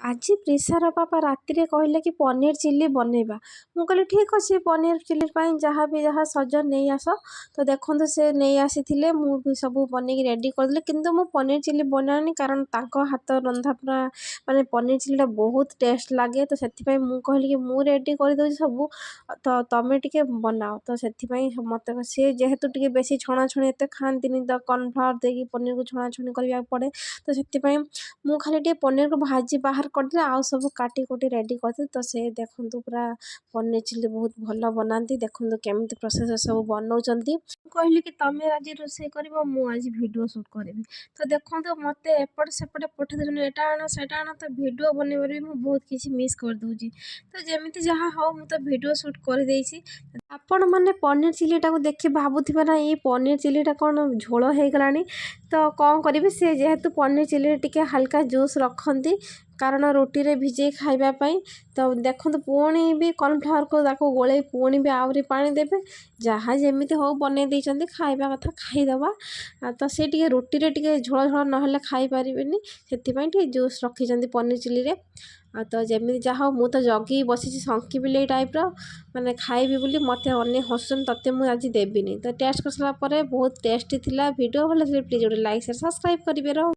ଆଜି ପ୍ରିସାର ପାପା ରାତିରେ କହିଲେ କି ପନିର ଚିଲ୍ଲି ବନେଇବା। ମୁଁ କହିଲି, ଠିକ୍ ଅଛି, ପନିର ଚିଲ୍ଲି ପାଇଁ ଯାହା ବି ଯାହା ସଜ ନେଇ ଆସ। ତ ଦେଖନ୍ତୁ, ସେ ନେଇ ଆସିଥିଲେ। ମୁଁ ବି ସବୁ ବନେଇକି ରେଡ଼ି କରିଦେଲି। କିନ୍ତୁ ମୁଁ ପନିର ଚିଲ୍ଲି ବନାଏନି, କାରଣ ତାଙ୍କ ହାତ ରନ୍ଧା ପୁରା ମାନେ ପନିର ଚିଲ୍ଲିଟା ବହୁତ ଟେଷ୍ଟ ଲାଗେ। ତ ସେଥିପାଇଁ ମୁଁ କହିଲି କି ମୁଁ ରେଡ଼ି କରିଦେଉଛି ସବୁ, ତ ତମେ ଟିକେ ବନାଅ। ତ ସେଥିପାଇଁ ମୋତେ ସିଏ ଯେହେତୁ ଟିକେ ବେଶୀ ଛଣାଛଣି ଏତେ ଖାଆନ୍ତିନି, ତ କର୍ଣ୍ଣଫ୍ଲାୱାର ଦେଇକି ପନିରକୁ ଛଣାଛଣି କରିବାକୁ ପଡ଼େ। ତ ସେଥିପାଇଁ ମୁଁ ଖାଲି ଟିକେ ପନିରକୁ ଭାଜି ବାହାର କରିଦେଲି, ଆଉ ସବୁ କାଟି କୁଟି ରେଡ଼ି କରିଥିଲି। ତ ସେ ଦେଖନ୍ତୁ, ପୁରା ପନିର ଚିଲ୍ଲି ବହୁତ ଭଲ ବନାନ୍ତି। ଦେଖନ୍ତୁ, କେମିତି ପ୍ରୋସେସ୍ରେ ସବୁ ବନଉଛନ୍ତି। ମୁଁ କହିଲି କି ତମେ ଆଜି ରୋଷେଇ କରିବ, ମୁଁ ଆଜି ଭିଡ଼ିଓ ସୁଟ୍ କରିବି। ତ ଦେଖନ୍ତୁ, ମୋତେ ଏପଟେ ସେପଟେ ପଠେଇ ଦେଉଛନ୍ତି, ଏଇଟା ଆଣ, ସେଇଟା ଆଣ। ତ ଭିଡ଼ିଓ ବନେଇବାରେ ବି ମୁଁ ବହୁତ କିଛି ମିସ୍ କରିଦେଉଛି। ତ ଯେମିତି ଯାହା ହଉ, ମୁଁ ତ ଭିଡ଼ିଓ ସୁଟ୍ କରିଦେଇଛି। ଆପଣମାନେ ପନିର ଚିଲ୍ଲିଟାକୁ ଦେଖି ଭାବୁଥିବେ ନା, ଏଇ ପନିର ଚିଲ୍ଲିଟା କ'ଣ ଝୋଳ ହେଇଗଲାଣି? ତ କ'ଣ କରିବି, ସେ ଯେହେତୁ ପନିର ଚିଲ୍ଲିରେ ଟିକେ ହାଲକା ଜୁସ୍ ରଖନ୍ତି, କାରଣ ରୁଟିରେ ଭିଜେଇ ଖାଇବା ପାଇଁ। ତ ଦେଖନ୍ତୁ, ପୁଣି ବି କର୍ଣ୍ଣଫ୍ଲାୱାରକୁ ତାକୁ ଗୋଳେଇ ପୁଣି ବି ଆହୁରି ପାଣି ଦେବେ। ଯାହା ଯେମିତି ହଉ, ବନେଇ ଦେଇଛନ୍ତି, ଖାଇବା କଥା ଖାଇଦେବା। ତ ସେ ଟିକେ ରୁଟିରେ ଟିକେ ଝୋଳ ଝୋଳ ନହେଲେ ଖାଇପାରିବେନି, ସେଥିପାଇଁ ଟିକେ ଜୁସ୍ ରଖିଛନ୍ତି ପନିର ଚିଲ୍ଲିରେ। ଆଉ ତ ଯେମିତି ଯାହା ହଉ, ମୁଁ ତ ଜଗିକି ବସିଛି ଶଙ୍କି ବିଲେଇ ଟାଇପ୍ର, ମାନେ ଖାଇବି ବୋଲି। ମୋତେ ଅନେକ ହସୁଛନ୍ତି, ତତେ ମୁଁ ଆଜି ଦେବିନି। ତ ଟେଷ୍ଟ କରିସାରିଲା ପରେ ବହୁତ ଟେଷ୍ଟି ଥିଲା। ଭିଡ଼ିଓ ଭଲ ଥିଲେ ପ୍ଲିଜ୍ ଗୋଟେ ଲାଇକ୍, ସେୟାର, ସବସ୍କ୍ରାଇବ୍ କରିବେ। ରହ।